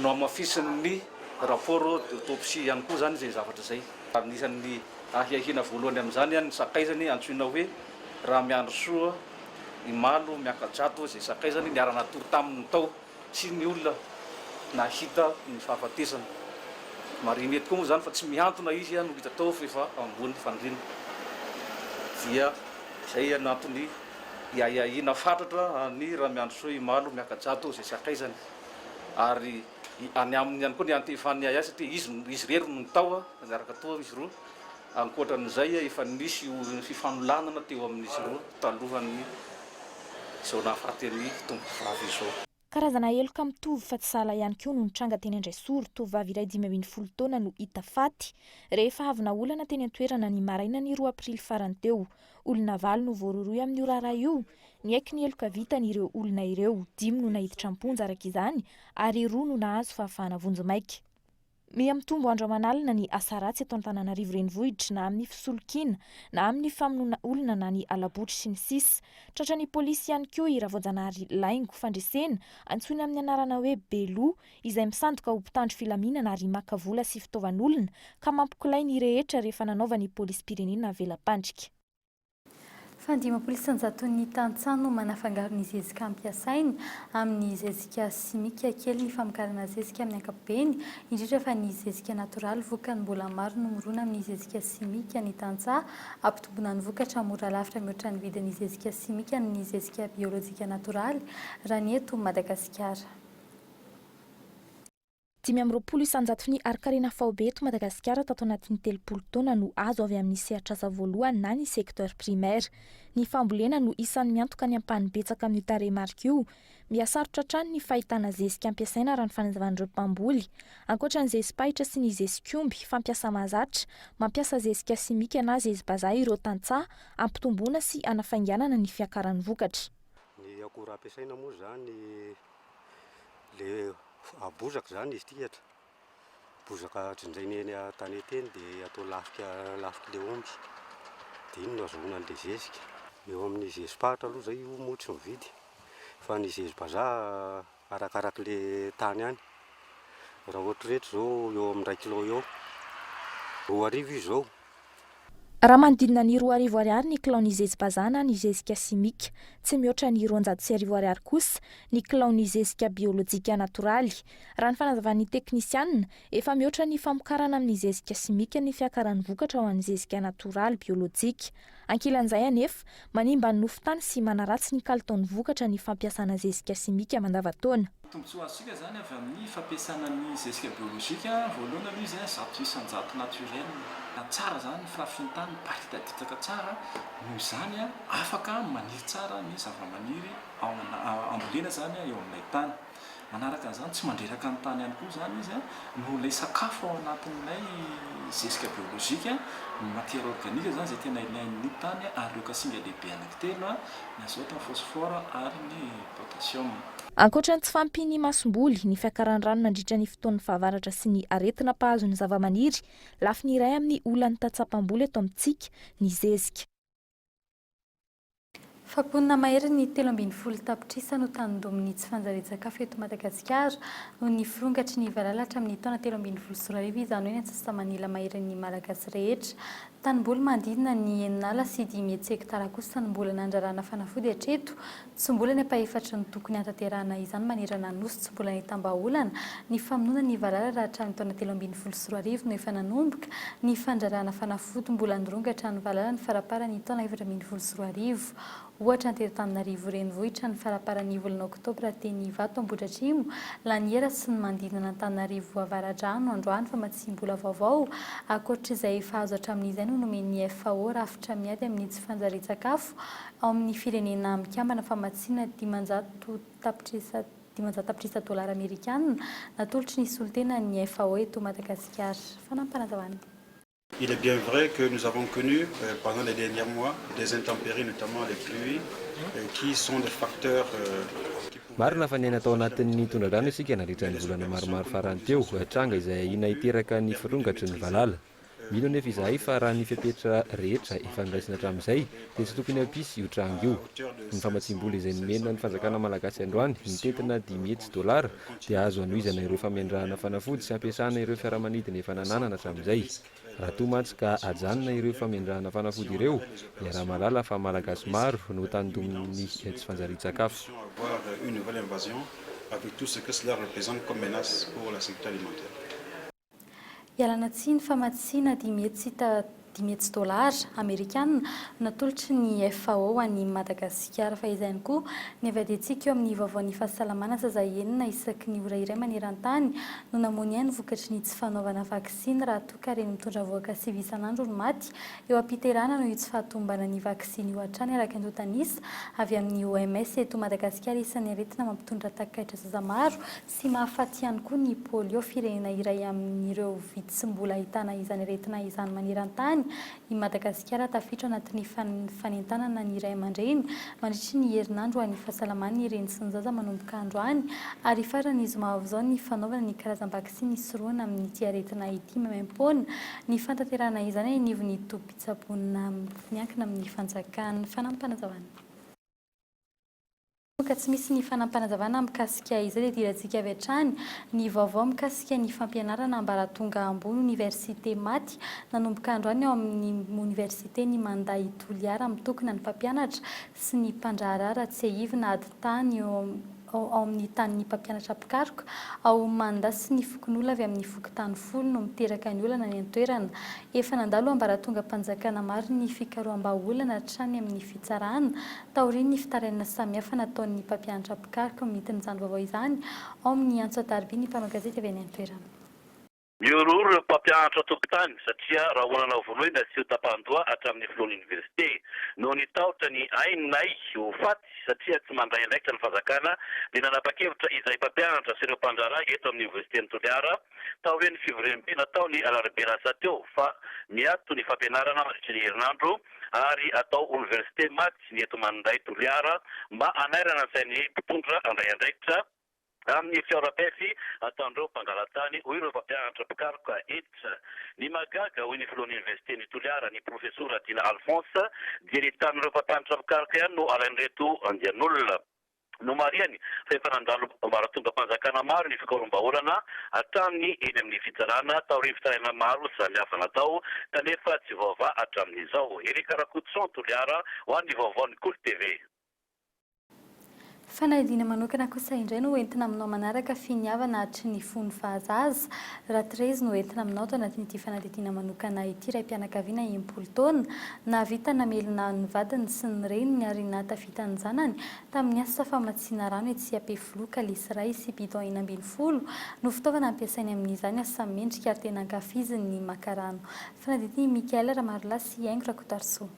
nohamafisin'ny rapport d'autopsie ihany koa izany izay zavatra izay. Anisan'ny ahiahiana voalohany amin'izany ny sakaizany antsoina hoe Ramiandrisoa Imalo Miakajato izay sakaizany niara-natory taminy tao. sy ny olona nahita ny fahafatesana. Marihina eto koa moa izany fa tsy mihantona izy no hita tao fa efa ambony fandriana. Dia izay no antony hiahiahiana fatratra an'i Ramiandrisoa Imalo Miakajato izay sakaizany. Ary any aminy ihany koa ny antefan'ny ahiahy satria izy izy irery no tao, niaraka tao izy roa. Ankoatran'izay efa nisy io fifanolanana teo amin'izy roa talohan'ny izao nahafaty an'i tompovavy izao. Karazana heloka mitovy fa tsy sahala ihany koa no nitranga teny Andraisoro, tovovavy iray 15 taona no hita faty rehefa avy naolana teny an-toerana ny marainan'ny roa aprily farany teo. Olona valo no voarohirohy amin'io raharaha io. Niaiky ny heloka vitany ireo olona ireo, dimy no naiditra am-ponja araka izany ary roa no nahazo fahafahana vonjimaika. Miha mitombo andro aman'alina ny asa ratsy eto Antananarivo Renivohitra na amin'ny fisolokiana na amin'ny famonoana olona na ny hala-botry sy ny sisa Tratran'ny polisy ihany koa i Ravoajanahary Laingo Fandresena antsoina amin'ny anarana hoe Beloha izay misandoka ho mpitandro filaminana ary maka vola sy fitaovan'olona ka mampikolay ny rehetra rehefa nanaovan'ny polisim-pirenena vela-pandrika. Fa ny 50 isan-jaton'ny tantsaha no manafangaro ny zezika ampiasainy amin'ny zezika simika. Kely ny famokarana zezika amin'ny ankapobeny, indrindra fa ny zezika natoraly. Vokany, mbola maro no mirona amin'ny zezika simika ny tantsaha. Ampitomboina ny vokatra mora lavitra mihoatra ny vidin'ny zezika simika ny zezika biolojika natoraly, raha ny eto Madagasikara. 25 isan-jaton'ny harin-karena faobe eto Madagasikara tato anatin'ny 30 taona no azo avy amin'ny sehatr'asa voalohany na ny secteur primaire. Ny fambolena no isan'ny miantoka ny ampahany betsaka amin'io tarehimarika io. Mihasarotra hatrany ny fahitana zezika ampiasaina raha ny fanazavan'ireo mpamboly. Ankoatra ny zezi-pahitra sy ny zezikomby fampiasa mahazatra, mampiasa zezika simika na zezi-bazaha ireo tantsaha hampitomboana sy hanafainganana ny fiakaran'ny vokatra. Ny akora ampiasaina moa izany le bozaka izany izy ity eto, bozaka jinjaina eny an-tanety eny dia atao lafika lafik'ilay omby, dia iny no azahoana an'ilay zezika. Eo amin'ny zezi-paritra aloha izay io moa tsy mividy fa ny zezi-bazaha arakarak'ilay tany ihany, raha ohatra ireto izao eo amin'ny iray kilao eo, 2000 izy izao. Raha manodidina ny 2000 ariary ny kilaon'ny zezi-bazaha na ny zezika simika, tsy mihoatra ny 1200 ariary kosa ny kilaon'ny zezika biolojika natoraly. Raha ny fanazavan'ny teknisianina, efa mihoatra ny famokarana amin'ny zezika simika ny fiakaran'ny vokatra ho an'ny zezika natoraly biolojika. Ankilan'izay anefa, manimba ny nofon-tany sy manaratsy ny kalitaon'ny vokatra ny fampiasana zezika simika mandavantaona. Tombontsoa azontsika izany avy amin'ny fampiasana ny zezika biolojika, voalohany aloha izy 100% naturel, tsara izany ny firafitry ny tany, miparitaditaka tsara, noho izany afaka maniry tsara ny zavamaniry ao ambolena izany eo amin'ilay tany. Manaraka an'izany tsy mandreraka ny tany ihany koa izany izy noho ilay sakafo ao anatin'ilay zezika biolojika, ny matière organique izany izay tena ilain'ny tany ary ireo kasinga lehibe anankitelo, ny azote, ny phosphore ary ny potassium. Ankoatra ny tsy fahampian'ny masomboly, ny fiakaran'ny rano nandritra ny fotoan'ny fahavaratra sy ny aretina mpahazo ny zavamaniry, lafiny iray amin'ny olan'ny tantsaha mpamboly eto amintsika ny zezika. Fa mponina maherin'ny 13 tapitrisa no tandindomin'ny tsy fanjarian-tsakafo eto Madagasikara noho ny firongatry ny valala hatramin'ny taona 2013, izany hoe ny antsasa-manila maherin'ny Malagasy rehetra. Tanimboly manodidina ny enina ala sy dimy hetsy hektara kosa no mbola nandrarana fanafody hatreto. Tsy mbola ny ampahefatry ny tokony hanatanterahana izany manerana ny Nosy tsy mbola nitam-bahaolana ny famonoana ny valala raha hatramin'ny taona 2013 no efa nanomboka ny fandrarana fanafody mbola nirongatra ny valala ny faramparan'ny taona 2014. Ohatra ny teto Antananarivo renivohitra ny faramparan'ny volana oktobra teny Ivato Ambohidratrimo, Laniera sy ny manodidina an'Antananarivo Avaradrano androany famatsiam-bola vaovao ankoatr'izay efa azo hatramin'izay no nomen'ny FAO rafitra miady amin'ny tsy fanjarian-tsakafo ao amin'ny firenena mikambana famatsiana 500 tapitrisa 500 tapitrisa dolara amerikana natolotry ny solontenan'ny FAO eto Madagasikara. Fanampin'panazavana. Il est bien vrai que nous avons connu pendant les derniers mois des intempéries, notamment les pluies, qui sont des facteurs qui Marina fa niaina tao anatin'ny tondradrano isika nandritra ny volana maromaro farany teo, tranga izay ahiana hiteraka ny firongatry ny valala. Mino anefa izahay fa raha ny fepetra rehetra efa noraisina hatramin'izay dia tsy tokony hampisy io tranga io. Ny famatsiam-bola izay nomena ny fanjakana malagasy androany, mitentina 500 dolara, dia azo anohizana ireo famendrahana fanafody sy ampiasana ireo fiaramanidina efa nananana hatramin'izay. Raha toa mantsy ka ajanona ireo famendrahana fanafody ireo, iaraha-mahalala fa Malagasy maro no tandindomin'ny tsy fanjarian-tsakafo. Avoir une nouvelle invasion avec tout ce que cela représente comme menace pour la sécurité alimentaire. Ialana tsiny, famatsiana 500 dolara amerikana natolotry ny FAO ho an'i Madagasikara. Fa izay ihany koa ny avy adiantsika eo amin'ny vaovaon'ny fahasalamana. Zaza enina isaky ny ora iray maneran-tany no namoy ny ainy vokatry ny tsy fanaovana vaksiny, raha toa ka reny mitondra vohoka 9 isan'andro no maty eo am-piterahana noho io tsy fahatomombanan'ny vaksiny io hatrany, araka ny antontanisa avy amin'ny OMS. Eto Madagasikara, isan'ny aretina mampitondra takaitra zaza maro sy mahafaty ihany koa ny polio. Firenena iray amin'ireo vitsy mbola ahitana izany aretina izany maneran-tany i Madagasikara. Tafiditra anatin'ny fanentanana ny ray aman-dreny mandritry ny herinandro ho an'ny fahasalaman'ny reny sy ny zaza manomboka androany ary farany zoma avy izao ny fanaovana ny karazam-baksiny hisorohana amin'ity aretina ity. Maimaimpoana ny fanatanterahana izany any anivon'ny tobim-pitsaboana miankina amin'ny fanjakana. Fanampin'panazavana. Ka tsy misy ny fanampin'panazavana mikasika izay dia idirantsika avy hatrany ny vaovao mikasika ny fampianarana ambaratonga ambony oniversite. Maty nanomboka androany ao amin'ny oniversite ny Manda i Toliara. Mitokona ny mpampianatra sy ny mpandraharaha raha tsiahivina ady tany eo ao amin'ny tanin'ny mpampianatra mpikaroka ao Manda sy ny fokonolona avy amin'ny fokontany 10 no miteraka ny olana any an-toerana. Efa nandalo ambaratongam-panjakana maro ny fikaroham-bahaolana hatrany amin'ny fitsarana taorian'ny fitarainana samihafa nataon'ny mpampianatra mpikaroka. Mintin'izany vaovao izany ao amin'ny antso an-tariby ny mpanao gazety avy any an-toerana. Mihorohoro ireo mpampianatra tompon-tany satria rahonana vonoina sy ho tapahan-doha hatramin'ny filohan'ny oniversite. Noho ny tahotra ny ainay ho faty satria tsy mandray andraikitra ny fanjakana dia nanapa-kevitra izahay mpampianatra sy ireo mpandraharaha eto amin'ny oniversiten'i Toliara taorian'ny fivoriambe natao ny alarobia lasa teo fa miato ny fampianarana mandritry ny herinandro ary atao oniversite maty ny eto Maninday Toliara mba hanairana ny sain'ny mpitondra handray andraikitra amin'ny fihaoram-pefy ataon'ireo mpangala-tany, hoy ireo mpampianatra mpikaroka eto. Ny mahagaga, hoy ny filohan'ny oniversiten'i Toliara, ny profesora Dina Alphonse, dia ny tanin'ireo mpampianatra mpikaroka ihany no alain'ireto andian'olona. Nomarihany fa efa nandalo ambaratongam-panjakana maro ny fikaroham-bahaolana hatramin'ny eny amin'ny fitsarana taorian'ny fitarainana maro samihafa natao kanefa tsy voavaha hatramin'izao. Eric Rakotoson, Toliara, ho an'ny vaovaon'ny Kolo TV. Fanadihadiana manokana kosa indray no entina aminao manaraka. Finiavana hatry ny fony fahazaza. Ratreze no entina aminao ato anatin'ity fanadihadiana manokana ity. Raim-pianakaviana 60 taona, nahavita namelona ny vadiny sy ny reniny ary nahatafita ny zanany tamin'ny asa famatsiana rano etsy Ampefiloha. Kalesy iray sy bidon 16 no fitaovana ampiasainy amin'izany. Asa mendrika ary tena ankafiziny ny maka rano. Fanadihadian'i Mickaël Ramarolahy sy Haingo Rakotoarisoa.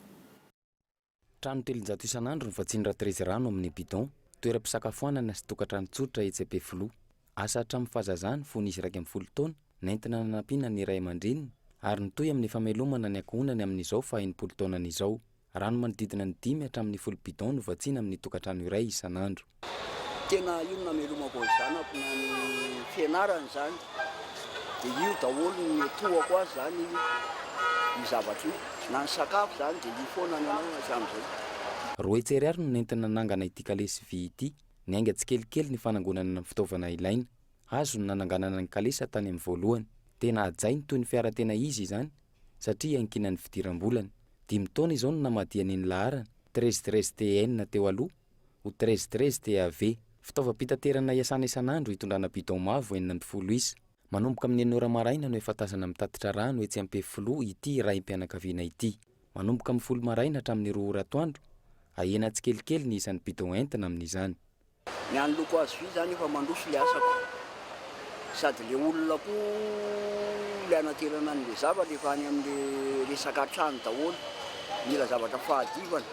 Trano 300 isan'andro no vatsian'i Ratrezy rano amin'ny bidon, toeram-pisakafoanana sy tokantrano tsotra etsy Ampefiloha. Asa hatramin'ny fahazazany fony izy 11 taona, nentina nanampiana ny ray aman-dreniny ary nitohy amin'ny famelomana ny ankohonany amin'izao faha 60 taonany izao. Rano manodidina ny dimy hatramin'ny 10 bidon no vatsiana amin'ny tokantrano iray isan'andro. Tena io no namelomako ny zanako na ny fianarany izany dia io daholo no niantohako azy izany io zavatra io, na ny sakafo izany dia io foana ny anao hatramin'izay. 200 ariary no nentina nanangana ity kalesy vy ity. Niainga tsikelikely ny fanangonana ny fitaovana ilaina. Hazo no nananganana ny kalesa tany amin'ny voalohany. Tena hajainy toy ny fiara tena izy izany satria iankinan'ny fidiram-bolany. Dimy taona izao no namadihany ny laharana, 13 13 TN teo aloha, ho 13 13 TAV. Fitaovam-pitaterana iasana isan'andro hitondrana bidon mavo 16 isa. Manomboka amin'ny enina ora maraina no efa tazana mitatitra rano etsy Ampefiloha ity raim-pianakaviana ity. Manomboka amin'ny 10 maraina hatramin'ny 2 ora atoandro Ahena tsikelikely ny isan'ny bidon entina amin'izany. Ny an'ny loko hazo vy zany efa mandroso le asako sady le olona koa le anaterana an'le zavatra efa any amle resaka trano daholo mila zavatra fahadivana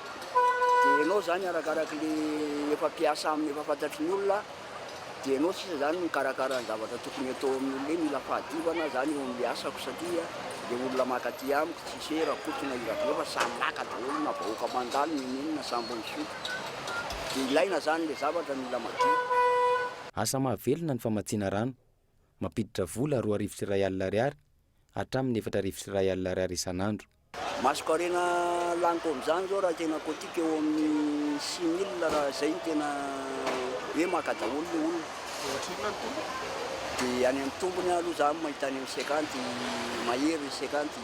de enao zany arakarak'le efa mpiasa aminy efa fantatry ny olona Dia ianao sisa zany mikarakara ny zavatra tokony atao amin'ny olona eny, mila fahadiovana zany eo amin'le asako satria le olona maka aty amiko tsisy hoe Rakoto na i Rabe fa samy maka daholo na vahoaka mandalo n'inon'inona samby misotro dia ilaina zany le zavatra mila madio. Asa mahavelona ny famatsiana rano. Mampiditra vola 2100 ariary hatramin'ny 4100 ariary isan'andro. Masonkarena laniko amin'izany zao raha tena quotique eo amin'ny 6000 raha zay no tena hoe maka daholo le olona. Dia ohatrinona ny tombony? Dia any amin'ny tombony aloha za mahita any amin'ny cinquante mahery ny cinquante,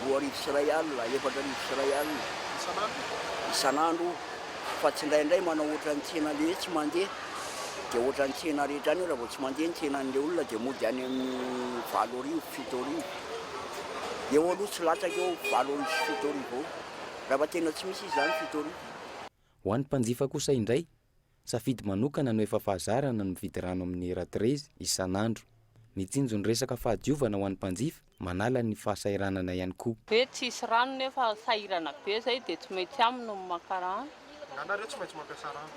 2100, 4100. Isan'andro? Isan'andro fa tsindraindray manao ohatran'ny tsena le hoe tsy mandeha. Dia ohatran'ny tsena rehetra any raha vao tsy mandeha ny tsenan'ilay olona dia mody any amin'ny 8000, 7000. Eo aloha tsy latsaka eo 8000 sy 7000 eo. Raha fa tena tsy misy izy izany 7000. Ho an'ny mpanjifa kosa indray, safidy manokana no efa fahazarana ny mividy rano amin'ny Ratrezy isan'andro. Mitsinjo ny resaka fahadiovana ho an'ny mpanjifa, manala ny fahasahiranana ihany koa. Hoe tsisy rano nefa sahirana be zay dia tsy maintsy aminy no maka rano. Nga nareo tsy maintsy mampiasa rano?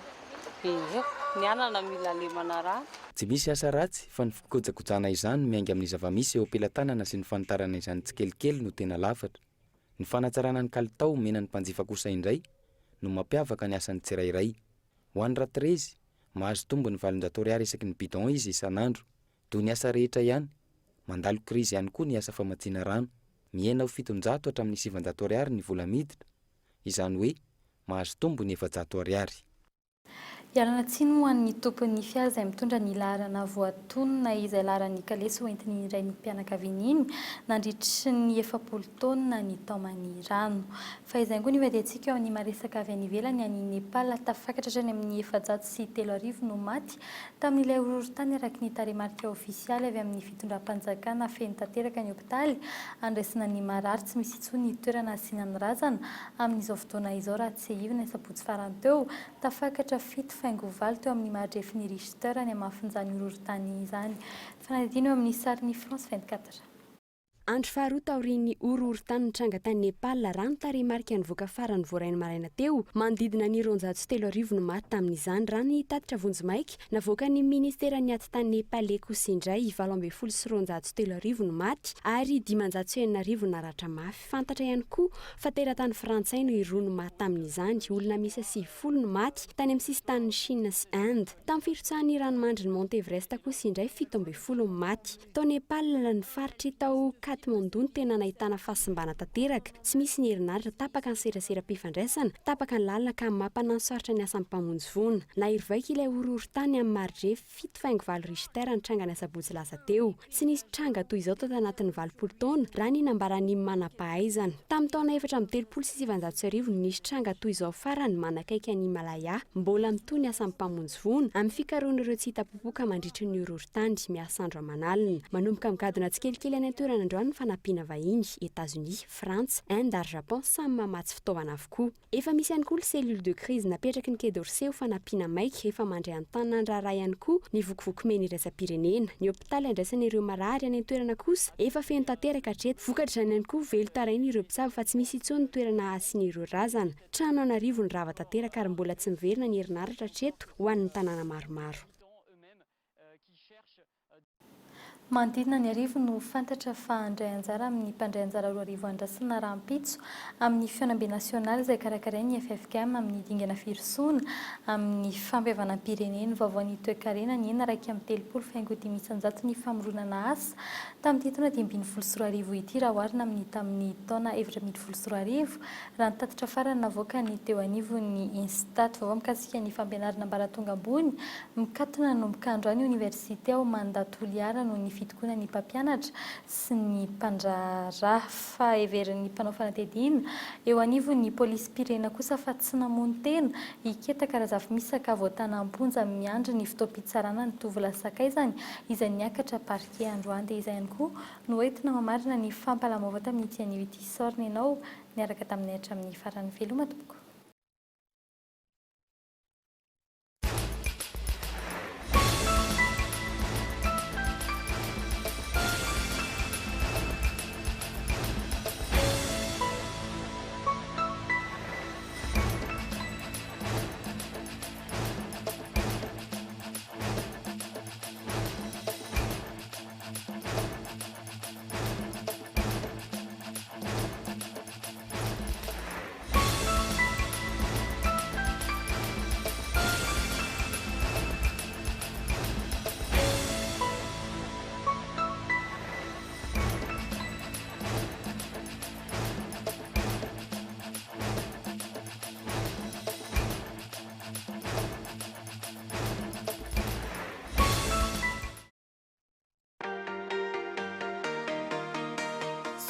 Ie, ny anana mila lemana rano. Tsy misy asa ratsy fa ny fikojakojana izany miainga amin'ny zava-misy eo am-pelatanana sy ny fanitarana izany tsikelikely no tena lafatra. Ny fanatsarana ny kalitao omena ny mpanjifa kosa indray no mampiavaka ny asan'ny tsirairay. Ho an'i Ratrezy, mahazo tombony 800 ariary isaky ny bidon izy isan'andro. Toy ny asa rehetra ihany, mandalo krizy ihany koa ny asa famatsiana rano. Mihena ho 700 hatramin'ny 900 ariary ny vola miditra, izany hoe mahazo tombony 400 ariary. Ialana tsiny ho an'ny tompon'ny fiara izay mitondra ny laharana voatonona izay laharan'ny kalesy hoentin'iny raim-pianakaviana iny nandritry ny 40 taona nitaomany rano. Fahizay koa ny vadiantsika eo amin'ny maresaka avy any ivelany any Nepal tafakatra hatrany amin'ny 3400 no maty tamin'ilay horohorontany araka ny tarehimarika ofisialy avy amin'ny fitondram-panjakana feno tanteraka ny hopitaly andraisana ny marary tsy misy intsony ny toerana hasiana ny razana amin'izao fotoana izao raha tsiahivina ny sabotsy farany teo tafakatra fito faingo valo teo amin'ny maridrefin'ny Richter ny hamafin'izany horohorontany izany fanadihadiana eo amin'ny sarin'ny France 24. Andro faharoa taorian'ny horohorontany nitranga tany Nepal, raha ny tarehimarika nivoaka farany voaray ny maraina teo, manodidina ny 3200 no maty tamin'izany, raha ny tatitra vonjimaika navoakan'ny ministeran'ny atitany Nepaley kosa indray, 3218 no maty ary 6500 naratra mafy. Fantatra ihany koa fa teratany frantsay no iroa no maty tamin'izany, olona miisa 90 no maty tany amin'ny sisintanin'i Chine sy Inde. Tamin'ny firotsahan'ny ranomandrin'i Mont Everest kosa indray 17 no maty. Tao Nepal, ny faritry tao Kathmandu no tena nahitana fahasimbana tanteraka. Tsy misy ny herinaratra, tapaka ny seraseram-pifandraisana, tapaka ny lalana ka mampananosarotra ny asan'ny mpamonjy voina. Nahery vaika ilay horohorontany amin'ny maridrefy 7,8 Richter nitranga ny asabotsy lasa teo. Tsy nisy tranga toy izao tato anatin'ny 80 taona, raha ny nambaran'ny manam-pahaizana. Tamin'ny taona 1934 no nisy tranga toy izao farany manakaiky an'i Himalaya. Mbola mitohy ny asan'ny mpamonjy voina, amin'ny fikarohana ireo tsy hita popoka mandritry ny horohorontany, miasa andro aman'alina. Manomboka migadona tsikelikely any an-toerana androany ny fanampiana vahiny, Etazonia, Frantsa, Inde ary Japon samy mamatsy fitaovana avokoa. Efa misy ihany koa ny cellule de crise napetraky ny Quai d'Orsay ho fanampiana maika, efa mandray an-tanana ny raharaha ihany koa ny vokovoko mena iraisam-pirenena. Ny hopitaly andraisana ireo marary any an-toerana kosa efa feno tanteraka hatreto. Vokatr'izany ihany koa, velon-taraina ireo mpitsabo fa tsy misy intsony ny toerana hasiana ireo razana. Trano an'arivony rava tanteraka ary mbola tsy miverina ny herinaratra hatreto ho an'ny tanàna maromaro. Manodidina ny arivo no fantatra fa handray anjara amin'ny mpandray anjara 2000 andrasana rahampitso amin'ny fihaonambe nasionaly izay karakarain'ny ffkm amin'ny dingana firosoana amin'ny fampihavanam-pirenena vaovao ny toekarena nihena 31.5% ny famoronana asa tamin'ity taona 2015 ity raha oharina amin'ny tamin'ny taona 2014 Raha ny tatitra farany navoakan'ny teo anivon'ny Instat vaovao mikasika ny fampianarana ambaratonga ambony, mikatona nanomboka androany oniversite ao Manda Toliara noho ny fitokonan'ny mpampianatra sy ny mpandraharaha. Fa heverin'ny mpanao fanadihadiana eo anivon'ny polisim-pirenena kosa fa tsy namono tena i Ketaka Razafimisaka voatana am-ponja miandry ny fotoam-pitsarana ny tovolahy sakaizany izay niakatra parquet androany. Dia izay ihany koa no entina mamarana ny fampahalam-baovao tamin'ity anio ity. Isaorana ianao niaraka taminay hatramin'ny farany. Veloma tompoko.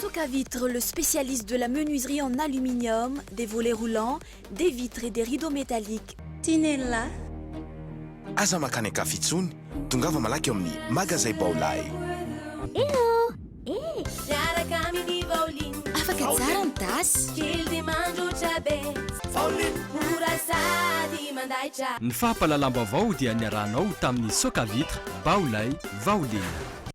Socavitre, le spécialiste de la menuiserie en aluminium, des volets roulants, des vitres et des rideaux métalliques. Tinella. Aza makany an-kafa intsony, tongava malaky ao amin'ny Magazay Baolai. Hello! Eh! Miaraka amin'ny Vaoline. Afaka tsara ny tasy. Kely dia mandroatra be. Vaoline. Mora sady mandaitra. Ny fampahalalam-baovao dia niarahanao tamin'ny Socavitre, Baolai, Vaoline.